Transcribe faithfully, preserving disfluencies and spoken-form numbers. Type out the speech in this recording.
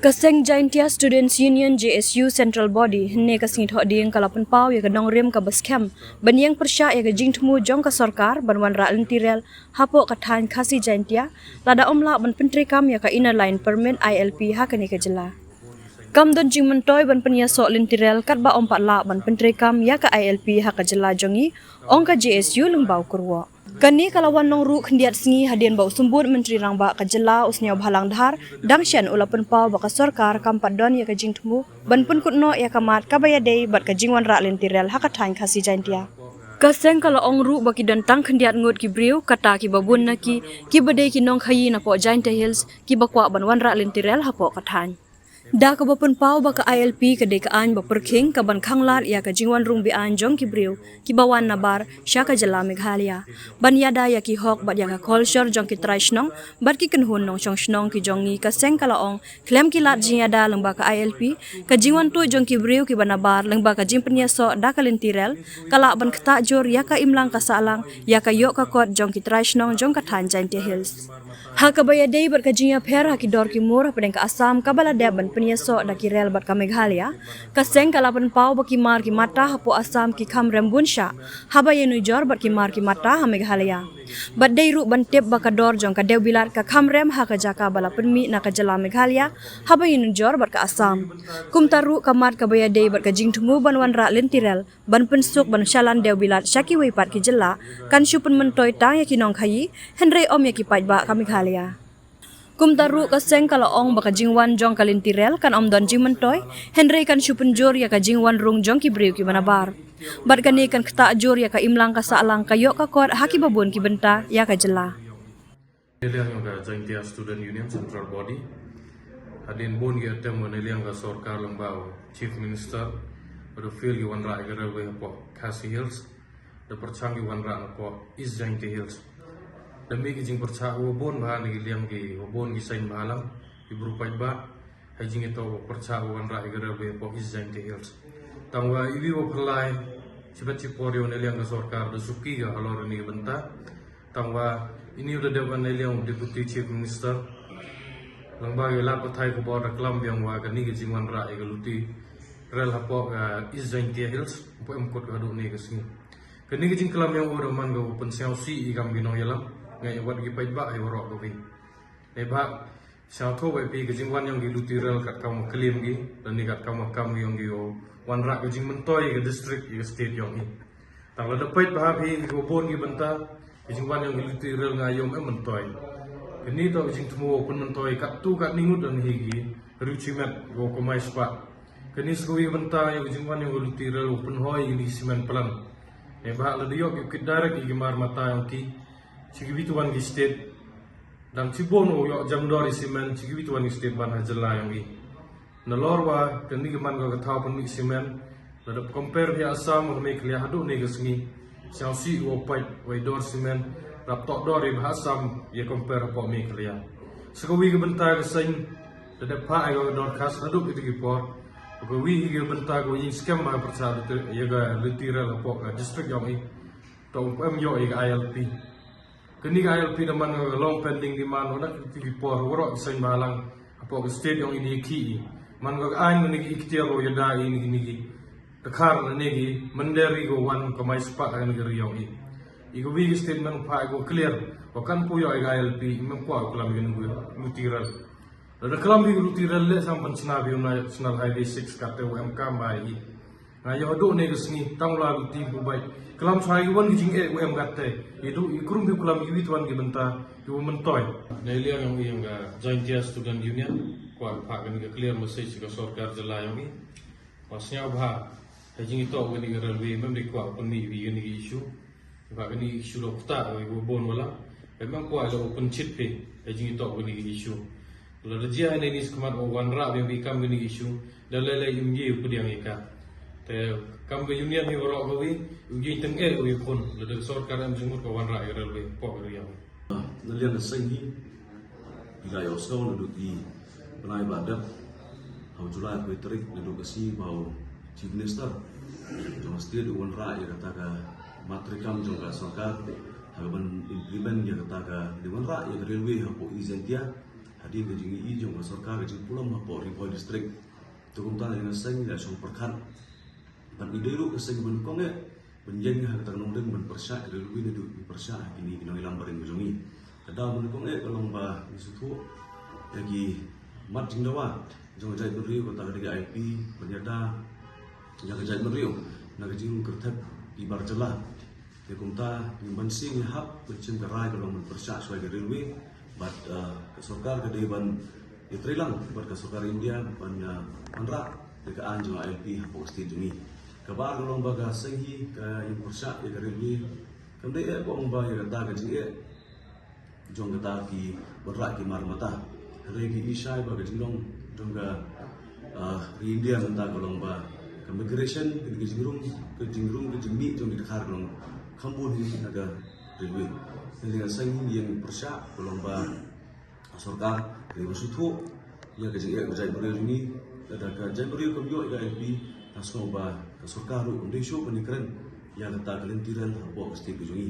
Ka seng Jaintia Students Union J S U Central Body hynne ka sngi Thohdieng ka la pynpaw ïa ka nongrim kaba skhem ban ïeng pyrshah ïa ka jingthmu jong ka sorkar ban wanrah lynti rel hapoh ka thaiñ Khasi Jaintia lada ym lah ban pyntreikam ïa ka Inner Line Permit I L P ha kane ka jylla. Kam don jingmyntoi ban pynïasoh lynti rel katba ym pat lah ban pyntreikam ïa ka I L P ha ka jylla jong ngi, ong ka J S U lyngba u kyrwoh. Kane ka la wan long ruh khyndiat sngi hadien ba u Symbud Myntri Rangbah ka jylla u Sniawbhalang Dhar dang shen u la pynpaw ba ka sorkar kam pat don ïa ka jingthmu ban pynkut noh ïa ka mat kaba ïadei bad ka jingwanrah lynti rel ha ka thaiñ Khasi Jaintia. Ka seng ka la ong ruh ba ki don tang khyndiat ngut ki briew kata kiba bun na ki kiba dei ki nongkhaïi napoh Jaintia Hills kiba kwah ban wanrah lynti rel hapoh ka thaiñ. Da kaba pynpaw ba ka I L P ka dei ka aiñ ba pyrkhing kaban khanglad ïa ka jingwan rung beaiñ jong ki briew kiba wan nabar sha ka jylla Meghalaya ban ïada ïa ki hok bad ïa ka kolshor jong ki trai shnong bad ki kynhun nongshong shnong ki jong ngi, ka seng ka la ong khlem ki lad jingïada lyngba ka I L P, ka jingwan tuid jong ki briew kiba nabar lyngba ka jingpynïasoh da ka lynti rel ka lah ban ktah jur ïa ka imlang ka sahlang ïa ka ïoh ka kot jong ki trai shnong jong ka thaiñ Jaintia Hills. Ha kaba ïadei bad ka jingïapher ha ki dor ki mur hapdeng ka Assam kaba la dep ban pynïasoh da ki rel bad ka Meghalaya, ka seng ka la pynpaw ba ki mar ki mata hapoh Assam ki kham rem bun shah haba ïanujor bad ki mar ki mata ha Meghalaya. Bad dei ruh ban tip ba ka dor jong ka dewbilat ka kham rem ha ka jaka ba la pynmih na ka jylla Meghalaya haba ïanujor bad ka Assam. Kumta ruh ka mat kaba ïadei bad ka jingthmu ban wanrah lynti rel ban pynsuk ban shalan dewbilat sha kiwei pat ki jylla kan shu pynmyntoi tang ïa ki nongkhaïi hynrei ym ïa ki paidbah ka Meghalaya. Kumta ruh ka seng ka la ong ba ka jingwan jong ka lynti rel kan ym don jingmyntoi hynrei kan shu pynjur ïa ka jingwan rung jong ki briew kiba nabar. Bad kane kan ktah jur ïa ka imlang ka sahlang, ka ïoh ka kot ha kiba bun ki bynta ïa ka jylla. Naliang ïa ka Jaintia Student Union Central Body, hadien bun ki attempt ba naliang ka sorkar lyngba u Chief Minister ba da fail ki wanrah ïa ka railway hapoh Khasi Hills, da pyrshang ki wanrah napoh East Jaintia Hills. Da mih ki jingpyrshah kiba bun bha na ki liang kiba bun ki seng bhalang, ki briew paidbah, ha ki jingïatoh ba pyrshah ba wanrah ïa ka railway hapoh East Jaintia Hills. Tangba iwei wa phyllai shibit shipor ïa u naliang ka sorkar da suki ka halor kane ka bynta. Tangba ine u da dep ban naliang u Deputy Chief Minister, lyngba ki lad pathai khubor da klam biang wa kane ka jingwanrah ïa ka luti rel hapoh ka East Jaintia Hills ym pat em kut haduh kane ka sngi. Kane ka jingklam ïa u da man ka u pynsngewsih ïa kam ki nongïalam, nga ïa wat ki paidbah ïa waroh kawi. Neibhah sngewthuh ba ïa phi ka jingwan ïong ki luti rel katkam wa klim ki lane katkam wa kam ki ïong ki u wanrah ka jingmyntoi ïa ka district ïa ka state ïong i. Tang lada peit bha phi ïa kiba bun ki bynta, ka jingwan ïong ki luti rel nga ïoh em myntoi. Kane toh ka jingthmu u pynmyntoi katto katne ngut lane hi ki riew shimet kiba kamai spah. Kane sa kawi ka bynta ïa ka jingwan ïong ki luti rel u pynhoi ïa kine ki cement plant. Neibhah lada ïoh ki kit direct ïa ki mar mata ïong ki sha kiwei tu wan ki state. Dang shibun u ïoh jam dor ïa cement sha kiwei tu wan ki state ban ha jylla ïong i. Nalor wa kane ka man ka thaw pynmih cement, lada compare ïa Assam wa Meghalaya haduh kane ka sngi, sngewsih wa pait wa i dor cement, rap toh dor ïa bha Assam ïa compare hapoh Meghalaya. Sa kawi ka bynta ka seng, lada phah ïa ka dor khas haduh kita ki por, wa kawi hi ka bynta ka wa ïing skhem ba pyrshah ïa ka luti rel hapoh ka district ïong i. Toh um em ïoh ïa ka I L P. Kane ka I L P da man ka long pending demand wa na ki por waroh ki seng bhalang hapoh ka state ïong i da ïakhih i. Man ka aiñ na ki ikhtiar wa ïada i na kine ki dkhar na ki mynder ri ko wan kamai spah ha kane ka ri ïong i. I kawi ka statement phah i ko clear wa kan pu ïoh ïa ka I L P, i mem kwah klam ïa kane ka luti rel. Lada klam ïa ka luti rel leh sam pynshna ïa u National Highway six katte u em kam ba i. Nga ïoh haduh kane ka sngi tang u la luti u bait. Klam sha i wan ki jingeh u em katte. I duh i krum phi klam i kiwei tu wan ki bynta kiwa myntoi. Naliang ïong i ïong ka Jaintia Student Union kwah phah kane ka clear message ka sorkar jylla ïong i. Wa sngewbha ha jingïatoh kane ka railway mem dei kwah pynmih ïa kane ka issue. Ba kane ka issue la ktah wa i wa bun wa la. Ba mem kwah la u pynchit phi ha jingïatoh kane ka issue. Lada jia hangne ni shakhmat wa wanrah biang bi kam kane ka issue, da lei lei im ye u pdiang ïa ka. Te kam ka union hi waroh kawi, u ye tang eh u ye khun, lada ka sorkar em jingmut ka wanrah ïa ka railway hapoh ka ri ïong. Naliang ka seng hi, i la ïohsngew naduh ki bnai ba dep, ha u July arphew tarik, naduh ka sngi ba u Chief Minister jong ka state u wanrah ïa kata ka mat treikam jong ka sorkar ha kaban implement ïa kata ka, da wanrah ïa ka railway hapoh East Jaintia, ha Hadien ka jingïohi jong ka sorkar ka jingpulom hapoh Ri Bhoi District. Te kumta ïa nga seng ïa shong pyrkhat ban ïadei ruh ka seng ban kong eh ban ïeng ha kata ka nongrim ban pyrshah ïa ka rilwi naduh ban pyrshah ha kine ki nongïalam barim ka jong ngi. Ka daw ban kong eh ka long ba ngi sngewthuh ïa ki mat jingdawa jong ka jaitbynriew kata ka dei ka I L P ban ïada ïa ka jaitbynriew na ka jingrung kyrthep ki bar jylla. Te kumta ngim banse ngi hap ban shim ka rai ka long ban pyrshah shuwa ïa ka rilwi bad ka sorkar ka dei ban ïatreilang bad ka sorkar India ban wanrah ïa ka aiñ jong ka I L P hapoh ka state jong ngi. Kaba ar ka long ba ka seng hi ka ïeng pyrshah ïa ka rilwi kam dei eh ba ong ba ïa kata ka jingeh jong kata ki wanrah ki mar mata. Hynrei ki i shai ba ka jinglong jong ka ri India mynta ka long ba ka migration, ka jingrung, ka jingrung ka jingmih jong ki dkhar ka long kham bun hi na ka rilwi. Hynrei ka seng hi ïeng pyrshah ka long ba ka sorkar ka dei ban sngewthuh ïa ka jingeh ka jaitbynriew jong ngi. Lada ka jaitbynriew kam ïoh ïa ka I L P, nga sngew ba ka sorkar ruh kam dei shuh ban ïakren ïa kata ka lynti rel hapoh ka state ka jong ngi.